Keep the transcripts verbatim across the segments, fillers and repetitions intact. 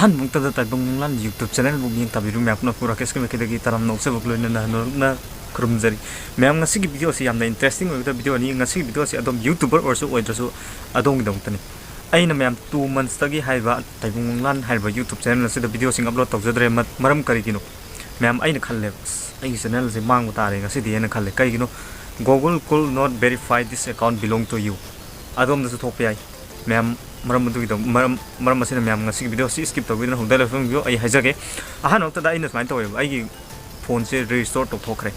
ꯑꯍꯥꯟꯕ ꯃꯛꯇꯗ ꯇꯥꯏꯕꯪ ꯃꯪꯂꯥꯟ YouTube channelꯕꯨ ꯃꯤꯠꯌꯦꯡ ꯇꯥꯕꯤꯔꯤꯕ ꯃꯌꯥꯝ ꯄꯨꯝꯅꯃꯛꯄꯨ ꯔꯥꯀꯦꯁꯀꯤ ꯃꯥꯏꯀꯩꯗꯒꯤ ꯇꯔꯥꯝꯅ ꯑꯣꯛꯆꯕꯒ ꯂꯣꯏꯅꯅ ꯍꯟꯅ ꯈꯨꯔꯨꯝꯖꯔꯤ꯫ ꯃꯌꯥꯝ, ꯉꯁꯤꯒꯤ video ꯑꯁꯤ ꯌꯥꯝꯅ interesting ꯑꯣꯏꯒꯗꯕ video ꯅꯤ꯫ ꯉꯁꯤꯒꯤ video ꯑꯁꯤ ꯑꯗꯣꯝ YouTuber ꯑꯣꯏꯔꯁꯨ ꯑꯣꯏꯗ꯭ꯔꯁꯨ ꯑꯗꯣꯝꯒꯤꯗꯃꯛꯇꯅꯤ꯫ ꯑꯩꯅ ꯃꯌꯥꯝ two monthsꯇꯒꯤ ꯍꯥꯏꯔꯤꯕ ꯇꯥꯏꯕꯪ ꯃꯪꯂꯥꯟ ꯍꯥꯏꯔꯤꯕ YouTube channel ꯑꯁꯤꯗ videoꯁꯤꯡ upload ꯇꯧꯖꯗ꯭ꯔꯦ꯫ ꯃ-, ꯃꯔꯝ ꯀꯔꯤꯒꯤꯅꯣ? ꯃꯌꯥꯝ, ꯑꯩꯅ ꯈꯜꯂꯦꯕ, "ꯑꯁ, ꯑꯩꯒꯤ channelꯁꯦ ꯃꯥꯡꯕ ꯇꯥꯔꯦ ꯉꯁꯤꯗꯤ" ꯍꯥꯏꯅ ꯈꯜꯂꯦ꯫ ꯀꯩꯒꯤꯅꯣ? "Google could not verify this account belong to you"꯫ ꯑꯗꯣꯝꯗꯁꯨ ꯊꯣꯛꯄ ꯌꯥꯏ꯫ ꯃꯌꯥꯝ, ꯃꯔꯝ ꯑꯗꯨꯒꯤꯗꯃꯛ, ꯃꯔꯝ, ꯃꯔꯝ ꯑꯁꯤꯅ ꯃꯌꯥꯝ ꯉꯁꯤꯒꯤ video ꯑꯁꯤ skip ꯇꯧꯕꯤꯗꯨꯅ ꯍꯧꯗ ꯂꯣꯏꯐꯝ video ꯑꯩ ꯍꯥꯏꯖꯒꯦ꯫ ꯑꯍꯥꯟꯕ ꯃꯛꯇꯗ ꯑꯩꯅ ꯁꯨꯃꯥꯏꯅ ꯇꯧꯋꯦꯕ, ꯑꯩꯒꯤ phoneꯁꯦ restore ꯇꯧꯊꯣꯛꯈ꯭ꯔꯦ꯫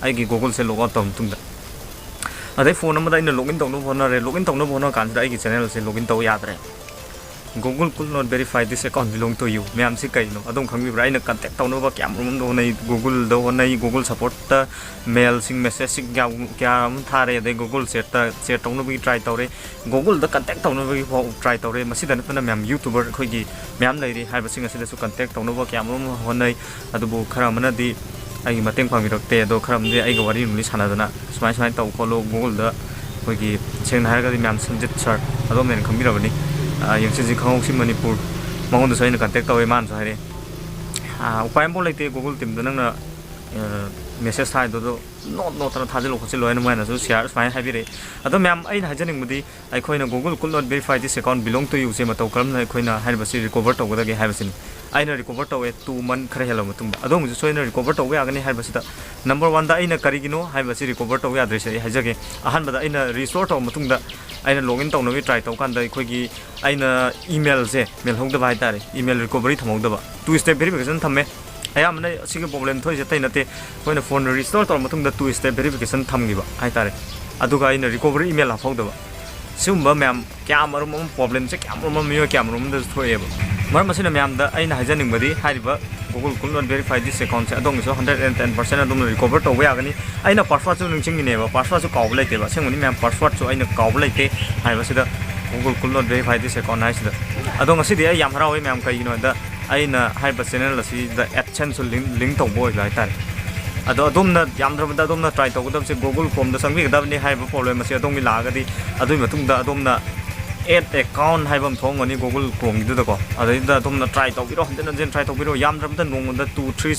ꯑꯩꯒꯤ Googleꯁꯦ log out ꯇꯧꯔ ꯃꯇꯨꯡꯗ꯫ ꯑꯗꯩ phone ꯑꯃꯗ ꯑꯩꯅ login ꯇꯧꯅꯕ ꯍꯣꯠꯅꯔꯦ꯫ Login ꯇꯧꯅꯕ ꯍꯣꯠꯅ ꯀꯥꯟꯁꯤꯗ ꯑꯩꯒꯤ channelꯁꯦ login ꯇꯧ ꯌꯥꯗ꯭ꯔꯦ꯫ "Google could not verify this account belong to you"꯫ ꯃꯌꯥꯝꯁꯤ ꯀꯩꯅꯣ? ꯑꯗꯣꯝ ꯈꯪꯕꯤꯕ꯭ꯔꯥ? ꯑꯩꯅ contact ꯇꯧꯅꯕ ꯀꯌꯥꯃꯔꯨꯝ ꯑꯃꯗ ꯍꯣꯠꯅꯩ, Googleꯗ ꯍꯣꯠꯅꯩ, Google supportꯇ mailꯁꯤꯡ, messageꯁꯤꯡ ꯀꯌꯥ, ꯀꯌꯥ ꯑꯃ ꯊꯥꯔꯦ, ꯑꯗꯩ Google chatꯇ chat ꯇꯧꯅꯕꯒꯤ try ꯇꯧꯔꯦ, Googleꯗ contact ꯇꯧꯅꯕꯒꯤ ꯐꯥꯎ try ꯇꯧꯔꯦ꯫ ꯃꯁꯤꯗ ꯅꯠꯇꯅ ꯃꯌꯥꯝ YouTuber ꯑꯩꯈꯣꯏꯒꯤ ꯃꯌꯥꯝ ꯂꯩꯔꯤ ꯍꯥꯏꯕꯁꯤꯡ ꯑꯁꯤꯗꯁꯨ contact ꯇꯧꯅꯕ ꯀꯌꯥꯃꯔꯨꯝ ꯑꯃ ꯍꯣꯠꯅꯩ꯫ ꯑꯗꯨꯕꯨ ꯈꯔ ꯑꯃꯅꯗꯤ ꯑꯩꯒꯤ ꯃꯇꯦꯡ ꯄꯥꯡꯕꯤꯔꯛꯇꯦ, ꯑꯗꯣ ꯈꯔ ꯑꯃꯗꯤ ꯑꯩꯒ ꯋꯥꯔꯤ ꯅꯨꯡꯂꯤ ꯁꯥꯟꯅꯗꯅ, "ꯁꯨꯃꯥꯏ ꯁꯨꯃꯥꯏꯅ ꯇꯧ ꯈꯣꯠꯂꯨ, Googleꯗ ꯑꯩꯈꯣꯏꯒꯤ, ꯁꯦꯡꯅ ꯍꯥꯏꯔꯒꯗꯤ ꯃꯌꯥꯝ ꯁꯟꯖꯤꯠ sir, ꯑꯗꯣꯝꯅ ꯍꯦꯟꯅ ꯈꯪꯕꯤꯔꯕꯅꯤ, ꯑ, ꯌꯦꯡꯁꯤꯟꯁꯤ ꯈꯪꯍꯧꯁꯤ ꯃꯅꯤꯄꯨꯔ", ꯃꯉꯣꯟꯗꯁꯨ ꯑꯩꯅ contact ꯇꯧꯋꯦ, ꯃꯥꯅꯁꯨ ꯍꯥꯏꯔꯛꯑꯦ, "ꯑ, ꯎꯄꯥꯏ ꯑꯃꯐꯥꯎ ꯂꯩꯇꯦ, Google teamꯗ ꯅꯪꯅ, ꯑ, message ꯊꯥꯏꯗꯣ, ꯑꯗꯣ ꯅꯣꯠ ꯅꯣꯠꯇꯅ ꯊꯥꯖꯤꯜꯂꯨ ꯈꯣꯠꯆꯤꯜꯂꯨ" ꯍꯥꯏꯅ ꯃꯣꯏꯅꯁꯨ sir ꯁꯨꯃꯥꯏꯅ ꯍꯥꯏꯕꯤꯔꯛꯑꯦ꯫ ꯑꯗꯣ ꯃꯌꯥꯝ, ꯑꯩꯅ ꯍꯥꯏꯖꯅꯤꯡꯕꯗꯤ, ꯑꯩꯈꯣꯏꯅ "Google could not verify this account belong to you"ꯁꯦ ꯃꯇꯧ ꯀꯔꯝꯅ ꯑꯩꯈꯣꯏꯅ ꯍꯥꯏꯔꯤꯕꯁꯤ recover ꯇꯧꯒꯗꯒꯦ ꯍꯥꯏꯕꯁꯤꯅꯤ꯫ ꯑꯩꯅ recover ꯇꯧꯋꯦ two month ꯈꯔ ꯍꯦꯜꯂꯕ ꯃꯇꯨꯡꯗ꯫ ꯑꯗꯣꯝꯒꯤꯁꯨ ꯁꯣꯏꯗꯅ recover ꯇꯧꯕ ꯌꯥꯒꯅꯤ ꯍꯥꯏꯕꯁꯤꯗ, number oneꯗ ꯑꯩꯅ ꯀꯔꯤꯒꯤꯅꯣ ꯍꯥꯏꯕꯁꯤ recover ꯇꯧꯕ ꯌꯥꯗ꯭ꯔꯤꯁꯦ ꯑꯩ ꯍꯥꯏꯖꯒꯦ꯫ ꯑꯍꯥꯟꯕꯗ ꯑꯩꯅ restore ꯇꯧꯔꯕ ꯃꯇꯨꯡꯗ, ꯑꯩꯅ login ꯇꯧꯅꯕꯒꯤ try ꯇꯧꯕ ꯀꯥꯟꯗ, ꯑꯩꯈꯣꯏꯒꯤ, ꯑꯩꯅ emailꯁꯦ ꯃꯦꯜꯍꯧꯗꯕ ꯍꯥꯏꯇꯥꯔꯦ, email recovery ꯊꯝꯍꯧꯗꯕ, two step verification ꯊꯝꯃꯦ꯫ ꯑꯌꯥꯝꯕꯅ ꯁꯤꯒꯤ problem ꯊꯣꯛꯏꯁꯦ ꯑꯇꯩ ꯅꯠꯇꯦ, ꯑꯩꯈꯣꯏꯅ phone restore ꯇꯧꯔ ꯃꯇꯨꯡꯗ two step verification ꯊꯝꯈꯤꯕ ꯍꯥꯏꯇꯥꯔꯦ, ꯑꯗꯨꯒ ꯑꯩꯅ recovery email ꯍꯥꯞꯍꯧꯗꯕ꯫ ꯁꯤꯒꯨꯝꯕ ꯃꯌꯥꯝ ꯀꯌꯥꯃꯔꯨꯝ ꯑꯃ problemꯁꯦ ꯀꯌꯥꯃꯔꯨꯝ ꯑꯃ ꯃꯤꯑꯣꯏ ꯀꯌꯥꯃꯔꯨꯝ ꯑꯃꯗꯁꯨ ꯊꯣꯛꯑꯦꯕ꯫ ꯃꯔꯝ ꯑꯁꯤꯅ ꯃꯌꯥꯝꯗ ꯑꯩꯅ ꯍꯥꯏꯖꯅꯤꯡꯕꯗꯤ, ꯍꯥꯏꯔꯤꯕ "Google could not verify this accountꯁꯦ" ꯑꯗꯣꯝꯒꯤꯁꯨ hundred and ten percent ꯑꯗꯣꯝꯅ recover ꯇꯧꯕ ꯌꯥꯒꯅꯤ꯫ ꯑꯩꯅ passwordꯁꯨ ꯅꯤꯡꯁꯤꯡꯉꯤꯅꯦꯕ, passwordꯁꯨ ꯀꯥꯎꯕ ꯂꯩꯇꯦꯕ꯫ ꯑꯁꯦꯡꯕꯅꯤ ꯃꯌꯥꯝ, passwordꯁꯨ ꯑꯩꯅ ꯀꯥꯎꯕ ꯂꯩꯇꯦ ꯍꯥꯏꯕꯁꯤꯗ, "Google could not verify this account" ꯍꯥꯏꯁꯤꯗ꯫ ꯑꯗꯣ ꯉꯁꯤꯗꯤ ꯑꯩ ꯌꯥꯝ ꯍꯔꯥꯎꯋꯤ ꯃꯌꯥꯝ, ꯀꯩꯒꯤꯅꯣ ꯍꯥꯏꯗ, ꯑꯩꯅ ꯍꯥꯏꯔꯤꯕ channel ꯑꯁꯤꯗ AdSenseꯁꯨ link, link ꯇꯧꯕ ꯑꯣꯏꯕ ꯍꯥꯏꯇꯥꯔꯦ꯫ ꯑꯗꯣ ꯑꯗꯣꯝꯅ ꯌꯥꯝꯗ꯭ꯔꯕꯗ ꯑꯗꯣꯝꯅ try ꯇꯧꯒꯗꯕꯁꯦ Google Chromeꯗ ꯆꯪꯕꯤꯒꯗꯕꯅꯤ꯫ ꯍꯥꯏꯔꯤꯕ problem ꯑꯁꯤ ꯑꯗꯣꯝꯒꯤ ꯂꯥꯛꯑꯒꯗꯤ, ꯑꯗꯨꯒꯤ ꯃꯇꯨꯡꯗ ꯑꯗꯣꯝꯅ Add account ꯍꯥꯏꯕ ꯑꯃ ꯊꯣꯛꯑꯝꯒꯅꯤ Google Chromeꯒꯤꯗꯨꯗꯀꯣ꯫ ꯑꯗꯩꯗ ꯑꯗꯣꯝꯅ try ꯇꯧꯕꯤꯔꯣ, ꯍꯟꯖꯤꯟ ꯍꯟꯖꯤꯟ try ꯇꯧꯕꯤꯔꯣ꯫ ꯌꯥꯝꯗ꯭ꯔꯕꯗ ꯅꯣꯡꯃꯗ two three,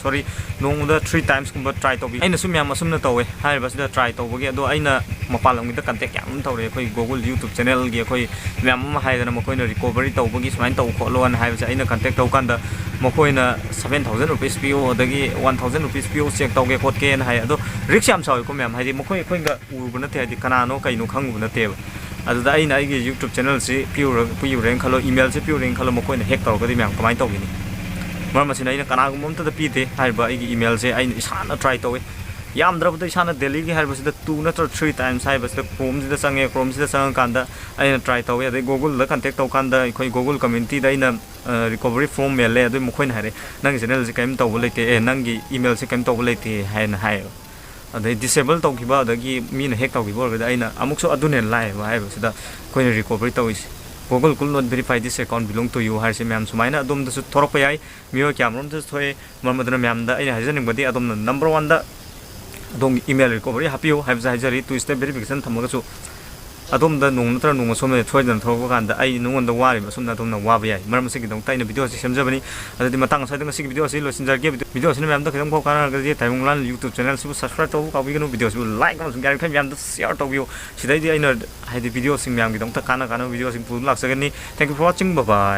sorry, ꯅꯣꯡꯃꯗ three timesꯀꯨꯝꯕ try ꯇꯧꯕꯤ꯫ ꯑꯩꯅꯁꯨ ꯃꯌꯥꯝ ꯑꯁꯨꯝꯅ ꯇꯧꯋꯦ ꯍꯥꯏꯔꯤꯕꯁꯤꯗ try ꯇꯧꯕꯒꯤ꯫ ꯑꯗꯣ ꯑꯩꯅ ꯃꯄꯥꯟ ꯂꯝꯒꯤꯗ contact ꯌꯥꯝ ꯑꯃ ꯇꯧꯔꯦ, ꯑꯩꯈꯣꯏ Google YouTube channelꯒꯤ ꯑꯩꯈꯣꯏ ꯃꯌꯥꯝ ꯑꯃ ꯍꯥꯏꯗꯅ, ꯃꯈꯣꯏꯅ recovery ꯇꯧꯕꯒꯤ ꯁꯨꯃꯥꯏꯅ ꯇꯧ ꯈꯣꯠꯂꯣꯅ ꯍꯥꯏꯕꯁꯦ ꯑꯩꯅ contact ꯇꯧꯀꯥꯟꯗ ꯃꯈꯣꯏꯅ seven thousand rupees ꯄꯤꯌꯨ, ꯑꯗꯒꯤ one thousand rupees ꯄꯤꯌꯨ, check ꯇꯧꯒꯦ ꯈꯣꯠꯀꯦꯅ ꯍꯥꯏ꯫ ꯑꯗꯣ risk ꯌꯥꯝ ꯆꯥꯎꯋꯤꯀꯣ ꯃꯌꯥꯝ, ꯍꯥꯏꯗꯤ ꯃꯈꯣꯏ ꯑꯩꯈꯣꯏꯒ ꯎꯔꯨꯕ ꯅꯠꯇꯦ, ꯍꯥꯏꯗꯤ ꯀꯅꯥꯅꯣ ꯀꯩꯅꯣ ꯈꯪꯉꯨꯕ ꯅꯠꯇꯦꯕ꯫ ꯑꯗꯨꯗ ꯑꯩꯅ ꯑꯩꯒꯤ YouTube channelꯁꯤ ꯄꯤꯔꯨꯔ-, ꯄꯤꯔꯨꯔꯦꯅ ꯈꯜꯂꯣ, emailꯁꯤ ꯄꯤꯔꯨꯔꯦꯅ ꯈꯜꯂꯣ, ꯃꯈꯣꯏꯅ hack ꯇꯧꯔꯒꯗꯤ ꯃꯌꯥꯝ ꯀꯃꯥꯏꯅ ꯇꯧꯒꯅꯤ? ꯃꯔꯝ ꯑꯁꯤꯅ ꯑꯩꯅ ꯀꯅꯥꯒꯨꯝꯕ ꯑꯝꯇꯗ ꯄꯤꯗꯦ ꯍꯥꯏꯔꯤꯕ ꯑꯩꯒꯤ emailꯁꯦ, ꯑꯩꯅ ꯏꯁꯥꯅ try ꯇꯧꯋꯤ꯫ ꯌꯥꯝꯗ꯭ꯔꯕꯗ ꯏꯁꯥꯅ dailyꯒꯤ ꯍꯥꯏꯔꯤꯕꯁꯤꯗ two ꯅꯠꯇ꯭ꯔꯒ three times ꯍꯥꯏꯔꯤꯕꯁꯤꯗ Chromeꯁꯤꯗ ꯆꯪꯉꯦ, Chromeꯁꯤꯗ ꯆꯪꯉꯀꯥꯟꯗ ꯑꯩꯅ try ꯇꯧꯋꯤ꯫ ꯑꯗꯩ Googleꯗ contact ꯇꯧꯀꯥꯟꯗ ꯑꯩꯈꯣꯏ Google communityꯗ ꯑꯩꯅ, ꯑ, recovery form ꯃꯦꯜꯂꯦ, ꯑꯗꯨ ꯃꯈꯣꯏꯅ ꯍꯥꯏꯔꯦ, "ꯅꯪꯒꯤ channelꯁꯦ ꯀꯔꯤꯝ ꯇꯧꯕ ꯂꯩꯇꯦ, ꯑꯦ, ꯅꯪꯒꯤ emailꯁꯦ ꯀꯔꯤꯝ ꯇꯧꯕ ꯂꯩꯇꯦ" ꯍꯥꯏꯅ ꯍꯥꯏꯌꯦꯕ꯫ ꯑꯗꯩ disable ꯇꯧꯈꯤꯕ, ꯑꯗꯒꯤ ꯃꯤꯅ hack ꯇꯧꯈꯤꯕ ꯑꯣꯏꯔꯒꯗꯤ ꯑꯩꯅ ꯑꯃꯨꯛꯁꯨ ꯑꯗꯨꯅ ꯍꯦꯟꯅ ꯂꯥꯏꯌꯦꯕ ꯍꯥꯏꯕꯁꯤꯗ ꯑꯩꯈꯣꯏꯅ recovery ꯇꯧꯔꯤꯁꯦ꯫ "Google could not verify this account belong to you" ꯍꯥꯏꯔꯤꯁꯦ ꯃꯌꯥꯝ ꯁꯨꯃꯥꯏꯅ ꯑꯗꯣꯝꯗꯁꯨ ꯊꯣꯔꯛꯄ ꯌꯥꯏ, ꯃꯤꯑꯣꯏ ꯀꯌꯥꯃꯔꯣꯝꯗꯁꯨ ꯊꯣꯛꯑꯦ꯫ ꯃꯔꯝ ꯑꯗꯨꯅ ꯃꯌꯥꯝꯗ ꯑꯩꯅ ꯍꯥꯏꯖꯅꯤꯡꯕꯗꯤ ꯑꯗꯣꯝꯅ number oneꯗ ꯑꯗꯣꯝꯒꯤ email recovery ꯍꯥꯞꯄꯤꯌꯨ ꯍꯥꯏꯕꯁꯦ ꯍꯥꯏꯖꯔꯤ꯫ Two step verification ꯊꯝꯃꯒꯁꯨ ꯑꯗꯣꯝꯗ ꯅꯣꯡꯃ ꯅꯠꯇ꯭ꯔꯒ ꯅꯣꯡꯃ ꯁꯣꯏꯗꯅ ꯊꯣꯛꯂꯛꯄ ꯀꯥꯟꯗ ꯑꯩ ꯅꯉꯣꯟꯗ ꯋꯥꯔꯤꯕ ꯑꯁꯨꯝꯅ ꯑꯗꯣꯝꯅ ꯋꯥꯕ ꯌꯥꯏ꯫ ꯃꯔꯝ ꯑꯁꯤꯒꯤꯗꯃꯛꯇ ꯑꯩꯅ videoꯁꯤ ꯁꯦꯝꯖꯕꯅꯤ꯫ ꯑꯗꯨꯗꯤ ꯃꯇꯥꯡ ꯑꯁ꯭ꯋꯥꯏꯗ ꯉꯁꯤꯒꯤ videoꯁꯤ ꯂꯣꯏꯁꯤꯟꯖꯔꯒꯦ꯫ Video-, videoꯁꯤꯅ ꯃꯌꯥꯝꯗ ꯈꯤꯇꯪ ꯐꯥꯎ ꯀꯥꯟꯅꯔꯒꯗꯤ ꯇꯥꯏꯕꯪ ꯂꯥꯟ YouTube channelꯁꯤꯕꯨ subscribe ꯇꯧꯕ ꯀꯥꯎꯕꯤꯒꯅꯨ꯫ Videoꯁꯤꯕꯨ like ꯑꯃꯁꯨꯡ ꯌꯥꯔꯤꯈꯩ ꯃꯌꯥꯝꯗ share ꯇꯧꯕꯤꯌꯨ꯫ ꯁꯤꯗꯩꯗꯤ ꯑꯩꯅ ꯍꯥꯏꯗꯤ videoꯁꯤꯡ ꯃꯌꯥꯝꯒꯤꯗꯃꯛꯇ ꯀꯥꯟꯅ ꯀꯥꯟꯅꯕ videoꯁꯤꯡ ꯄꯨꯗꯨꯅ ꯂꯥꯛꯆꯒꯅꯤ꯫ Thank you for watching. Bye bye.